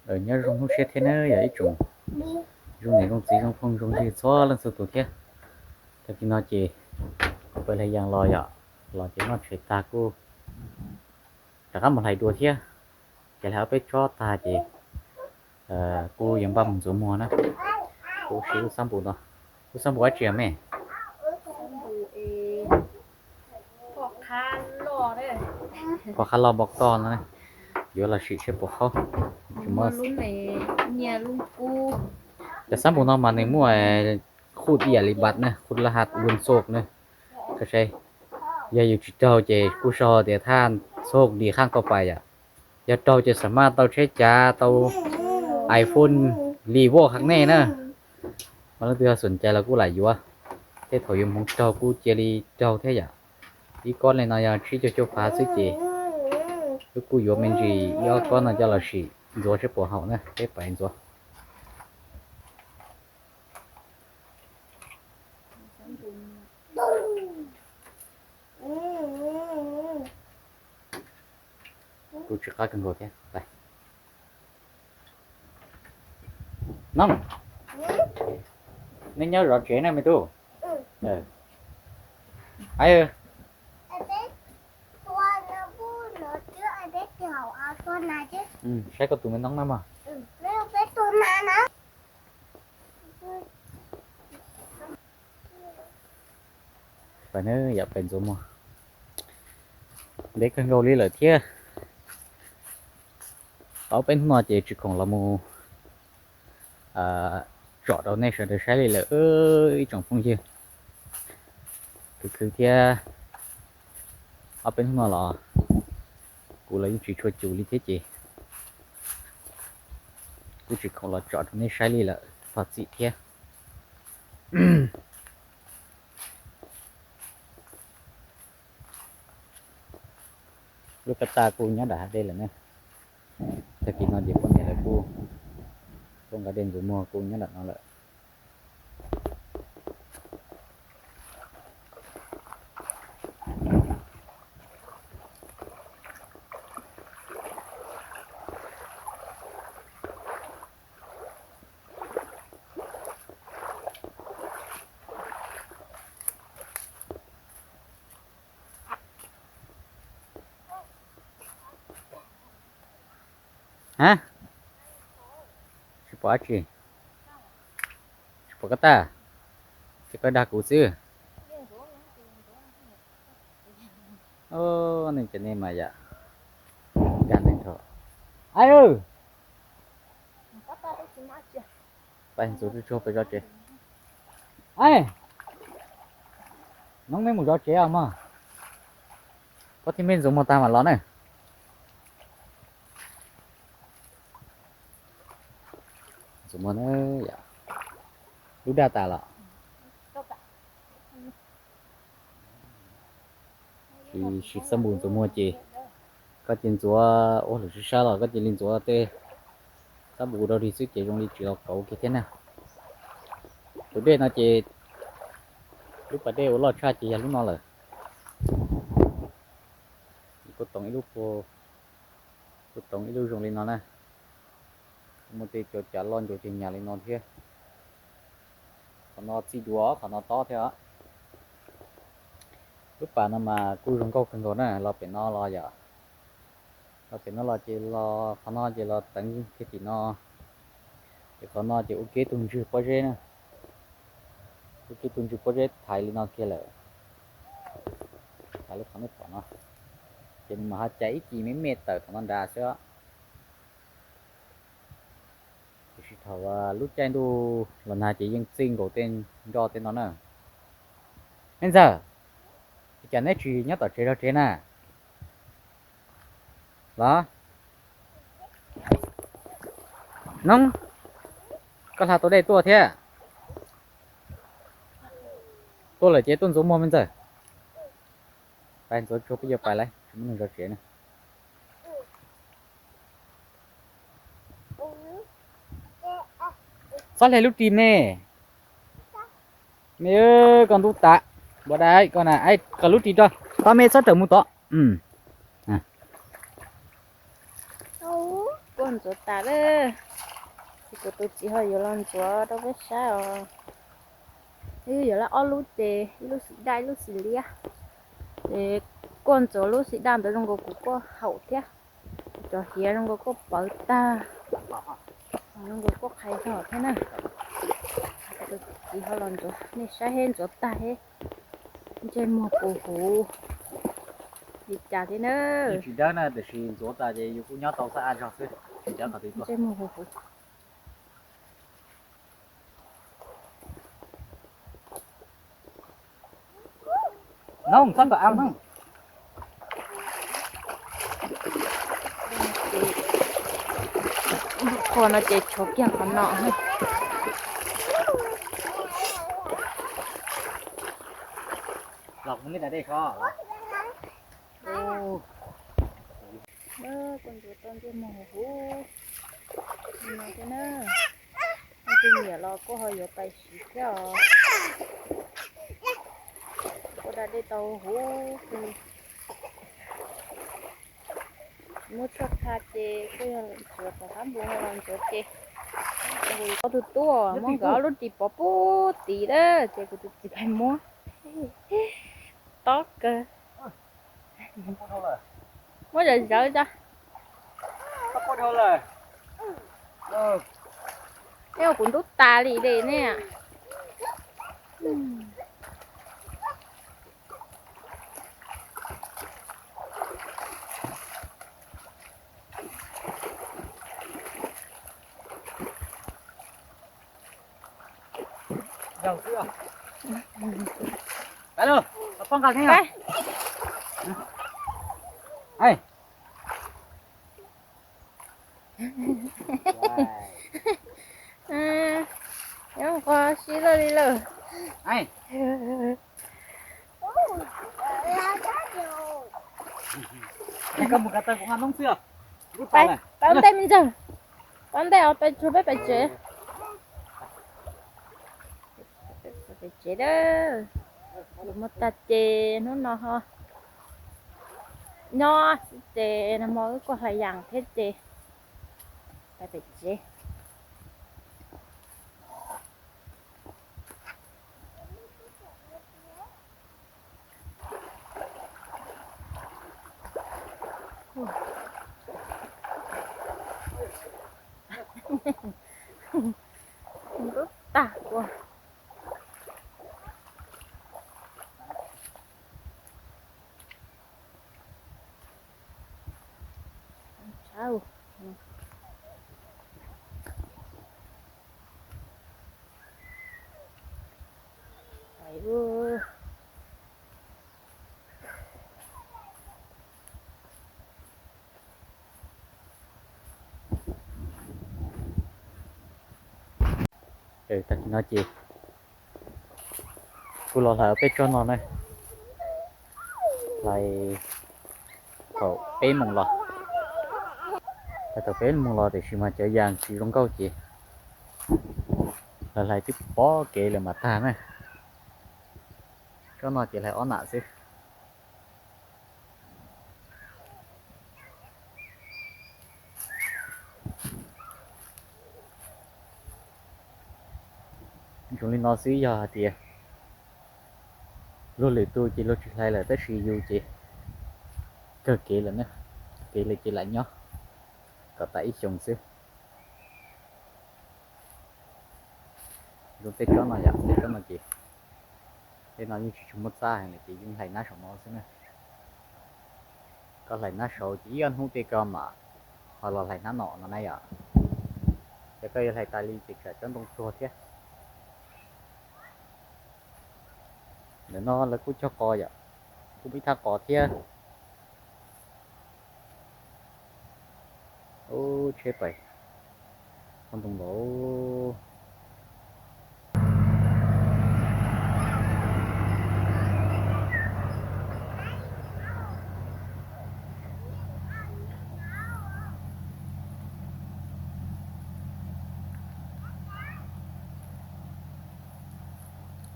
Nyob zoo hnub tshiab thiab nawb yog ib tsoom zoo niam zoo txiv zoo phooj zoo ywg txhua leej txhua tus thiab. Tag kis no ces kuv pab hlais yaas los yom, los ces noj tshais tag kuj rov qab mus hlais dua thiab. Ces hlais ob peb tsob tag ces kuj yuav npaj mus ntxuav muag na. Kuv siv lub xab npum no, lub xab npum dab tsi me? Phom qhab loj npau toj no, yuav los sim seb puas haub. Cov xab npum no mas nws muaj khub ib yam li npam na, khub laj has ua xoj na. Koj saib, yog yus tsis raug ces kuj sau tias thaj xoj dim khaj tau pais yom. Yog raug ces xam maj tau tsheb cav tau iPhone li voj qhab nej na. Mas leej twg ho xom cai los kuj lam yuav, tej thaum yuav hmoov raug kuj cia li raug thiab yom. Ib kob li no yog tsib caug cuaj phav xwb ces wb kuj yuav me ntsis ib ob kob no coj los sim ntxuav seb puas haum na, peb pais ntxuav. Kuj tsis qab kawg nkaus thiab. Nob, nej nyob zov tsev na me tub. Saib koj tus me noob na mog. Pais na yom, pais ntxuav muag. Ntev kawg nkaus li lawm thiab. Tau peb hnub no ces tsis khoom los mus tsom rau nej sawv daws saib li lawm ib tsoom phooj ywg. Khwv khwv thiab, ob peb hnub no los kuv los yeej tsis tshua cum li thiab ces kuj tsis khoom los tsom rau nej saib li lawm, thov txim thiab. Lub kab taj kuj nyob nram hav dej lawm na. Tag kis no ces poj niam lawv kuj tuaj nqa dej ntxuav muag kuj nyob nram no lawm. Ha, tsis pom dab tsi, tsis pom kab taj, ces koj dag kuv xwb. Nej cov nej mas yam dag neeg dhau. Ai, pais ntxuav tsuag tsuag pais zov tsev. Ai, noob, nej mus zov tsev os mog. Pab thib mej ntxuav muag tag mam los na. Ntxuav muag na, lub daj tas los. Siv xab npum ntxuav muag ces koj cia li ntxuav ua luam sib sab los koj cia li ntxuav tej xab npum rau dig xwb ces zoo li tsis los kauv kiag thiab na. Tus dej no ces lub pas dej uas loj tshaj ces yog lub no lawm. Kuj toom ib lub puag, kuj toom ib lub zoo li no na. Muaj tej cov cav loj ncua ceg nyas li no thiab. Qhov no txij duav, qhov no tob thiab os. Lub pas no mas kuj zoo nkauj kawg nkaus na, los pem no los yom. Los pem no los ces los qhov no ces los teev kiag tim no. Ces qhov no ces ua ke tus ntswg pob zeb na. Ua ke tus ntswg pob zeb thaiv li no kiag lawm. Thaiv li qhov nej pom no. Ces nws mam ho cais ib cim me me tawm qhov no nrad xwb os. Tiam sis thaum lub caij ntuj los nag ces yeej txij nkaus tej nroj tej no na. Me ntxawm, cas neb tsis nyob tom tsev zov tsev na? Los, noob, koj hla tau dej tuaj thiab. Tuaj lawm ces tuaj ntxuav muag me ntxawm. Pais ntxuav tsuag peb yuav pais lawm, tsis muaj neeg zov tsev na. Txhob hle lub ris me. Me, koj ntub tas. Npua dai, koj na, koj lub ris rau. Tau me, txhob rawm mus tod. Ntxuav tas lawm, ces kuv tus txiv ho yuav los ntxuav rau peb saib os. Wb yuav laj ob lub ces ib lub xim daj ib lub xim liab. Ces kuaj ntxuav lub xim daj ntawd zoo nkaus kuv kuaj haum thiab. Cov hiav zoo nkaus kuaj pawv tag, zoo nkaus kuaj qhais zog thiab na. Tus txiv ho los ntxuav, nej saib, ntxuav tag thiab, ntsej muag puv huv li cas thiab na. Tsis dawb na, tiam sis ntxuav tas ces yus kuj nyob tau xab a zog xwb, tsis dawb qhov twg tuaj. Ntsej muag huv huv. Noo, txhob kom au noo. Qhov no ces tshuav kiag qhov no. Los kuv nej tas dej so. Kuv ntxuav tau ntsej muag huv huv li no thiab na. Leej twg nyiam los kuj ho yuav pais siv thiab os. Kuj da dej tau huv huv. Muab tshuaj tha ces kuj yog ntxuav tom qab npus no los ntxuav ces. Ob tug tub muab nkawd ob lub ris pov puag tid lawm ces kuv tus txiv pais muab. Tob kawg. Muab zawv zawv tso. Neb ua kuv ntub tas li de ne. Nyob qhov sib laj li lawm. Pab ntej me ntxawg, pab ntej os, peb tshuav peb pais tsev. Pais tsev a. Yuav mus tag ces hnub no ho nyob xwb ces nag hmo wb kuj hlais yas thiab ces pais pem tsev. Ntub tag ua. Tag kis no ces kuv los hlais peb tsob no na, hlais thaum peb moos los, hlais thaum peb moos los tiam sis mas cov yas tsis zoo nkauj ces lawv hlais twb pom kev lawm mas tag na. Tsob no ces hlais ob nam xwb. Zoo li no xwb, yog hais tias luag lwm tus ces luag tsis hlais lawm tab sis yus ces kawg kev lawm na, kev lawm ces lam nyob kom tas ib xyoos xwb. Zoo tej tsob no yom, tej tsob no ces tej no yeej tsis tshua muaj txaj heev lawm ces yeej hlais nab saum no xwb na. Koj hlais nab saud ces ib ob hnub tej koj mam ho los hlais nab no no na yom. Ces koj yuav hlais tas li ces tsam cov ntoo tuag thiab. Ntawm no lawv kuj cog qos yom, kuj muaj ib thaj qos thiab. Ub, tsheb pais txog ntoo lawm.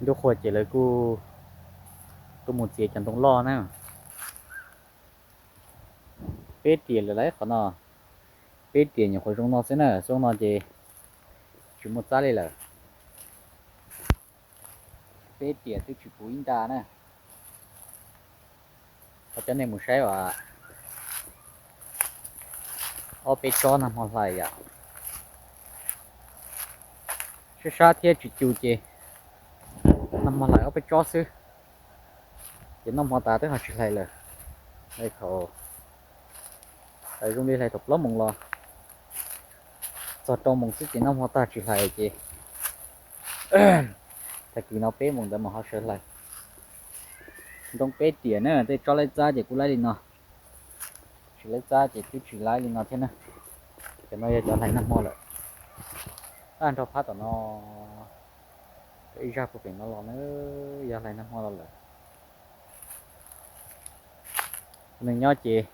Ntuj qhua ces lawv kuj tuaj mus txiav cov ntoo loj na. Peb tiam lawm lauj qhov no, Peb riam nyuam qhuav zoo no xwb na, xyoo no ces tsis muaj txab li lawm. Peb riam twb tsis puv ib nra na. Ho cov nej mus saib as, ob peb tsob nag hmo hlais yom. Sab sab thiab tsis cu ces nag hmo hlais ob peb tsob xwb, ces noj hmo tas twb ho tsis hlais lawm. Hlais thaum, zoo li hlais thaum plaub moos los txog rau moos xwb ces noj hmo tag tsis hlais ces tag kis no peb moos ntawd mas ho sawv hlais. Ntoo peb riam na, tej tsob laib txab ces kuj laib li no, tsis laib txab ces twb tsis laib li no thiab na. Cov no yog cov hlais nag hmo lawm. Tag nrho phab tom no, ib zaj puag pem no los na, yog hlais nag hmo los lawm. Neeg nyob ces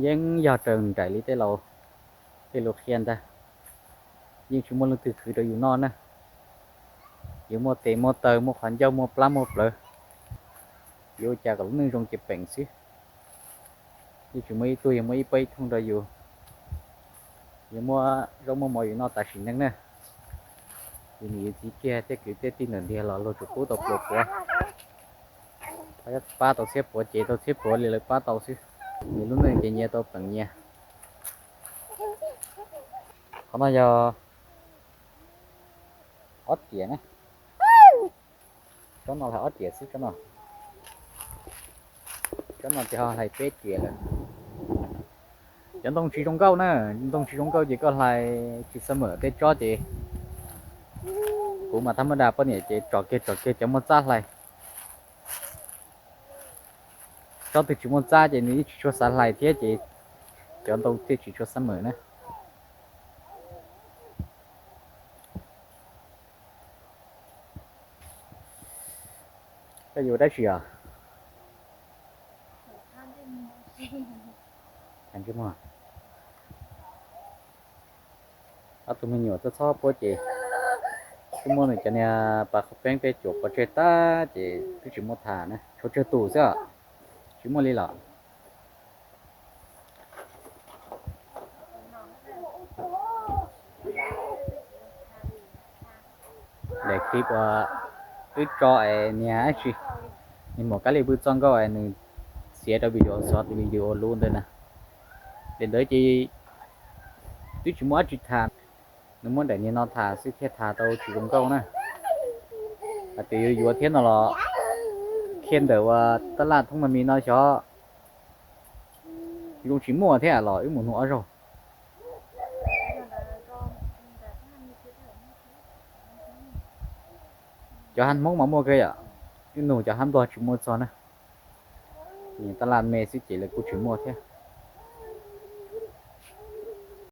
yeej yog raws nraim li tej laus tej lus qhia ntag, yeej tsis muaj leej twg khwv rau yus noj na. Yus muaj tes muaj taw, muaj qhov ncauj muaj plab muaj plawv, yuav ua cas kom lub neej zoo ces peem xwb. Yeej tsis muaj ib tug yuav muaj ib pab ib thooj rau yus, yuav muaj zaub muaj mov yus noj tas sim neej na. Yus niam yus txiv kiag tej kwv tej tij ntawm ntiag los luag tsuas pub tau pluas puav, pab tau txhiab puav ces tau txhiab puav li lawv pab tau xwb. Nws lub neej ces nyias tau peem nyias. Qhov no yog ob riam na, tsob no hlais ob riam xwb tsob no. Tsob no ces ho hlais peb riam lawm. Cov ntoo tsis zoo nkauj na, ntoo tsis zoo nkauj ces koj hlais tsis xab mawm tej tsob ces kuv mas thab mab da poj niam ces tsom kiag tsom kiag cov muaj txab hlais. Tsob twg tsis muaj txab ces nws yeej tsis tshua xav hlais thiab ces cov ntoo thiaj tsis tshua xab mawm na. Koj yuav dab tsi os? Ob tug me nyuam txob txhob puab ces twb muab nws cov niag pas qhov peeb peb cuam pov tseg tag ces twb tsis muaj tham na, tshuav tsawg tus xwb os, tsis muaj li los. Daim clip uas wb tso es niag dab tsi, niag muam Kab Lis pw txoj nkauj es nws txiav rau video xov tus video lub ntawd na. Daim ntawd ces twb tsis muaj dab tsi tham, nws muab daim niag no tham xwb thiaj tham tau tsis zoo nkauj na. Hais tias yuav yuav thiab no los, kiag ntawm uas tab laj thoob no mi no xyov zoo tsis muaj thiab los wb mus nug ob zaug. Cov hab Hmoob mas muaj kawg yom, wb nug cov hab Nplog tsis muaj txog na. Tab laj me xwb ces lawv kuj tsis muaj thiab.